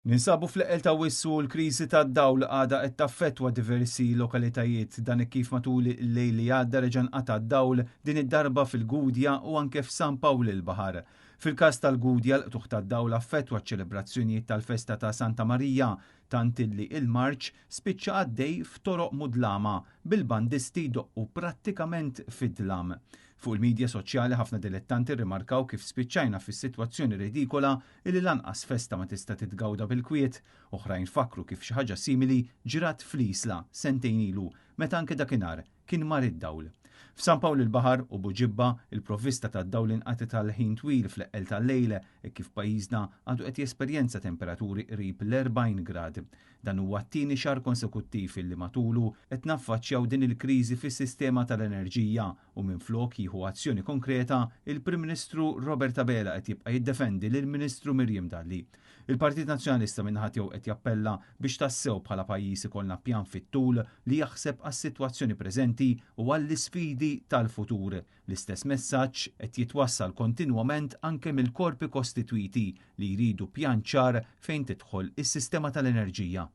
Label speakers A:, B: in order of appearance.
A: Ninsabu fl-eqqel t'Awwissu u l-kriżi tad-dawl għadha qed taffettwa diversi lokalitajiet. Dan hekk kif matul il-lejl li għadda reġa' nqata' d-dawl din id-darba fil-Gudja u anke f'San Pawl il-Baħar. Fil-każ tal-Gudja l-qtugħ tad-dawl affettwa ċ-ċelebrazzjonijiet tal-festa ta' Santa Marija tant illi il-marċ spiċċa għaddej f'toroq mudlama bil-bandisti jdoqqu prattikament fid-dlam. Fuq il-midja soċjali ħafna dilettanti rrimarkaw kif spiċċajna fis-sitwazzjoni ridikola illi lanqas festa ma tista' titgawda bil-kwiet. Oħrajn fakru kif xi ħaġa simili ġrat fl-Isla sentejn ilu meta anke dakinhar kien mar id-dawl. F'San Pawl il-Baħar u Buġibba, il-provvista tad-dawl inqatgħet għal ħin twil fl-eqqel tal-lejl hekk kif pajjiżna għadu qed jesperjenza temperaturi qrib l-40 grad. Dan huwa t-tieni xahar konsekuttiv illi matulu qed naffaċċjaw din il-kriżi fis-sistema tal-enerġija u minflok jieħu azzjoni konkreta, il-Prim Ministru Robert Abela qed jibqa' jiddefendi lill-Ministru Miriam Dalli. Il-Partit Nazzjonalista min-naħa tiegħu qed jappella biex tassew bħala pajjiż ikollna pjan fit-tul li jaħseb għas-sitwazzjoni preżenti u għall-isfidi tal-futur. L-istess messaġġ qed jitwassal kontinwament anke mill-korpi kostitwiti li jridu pjan ċar fejn tidħol is-sistema tal-enerġija.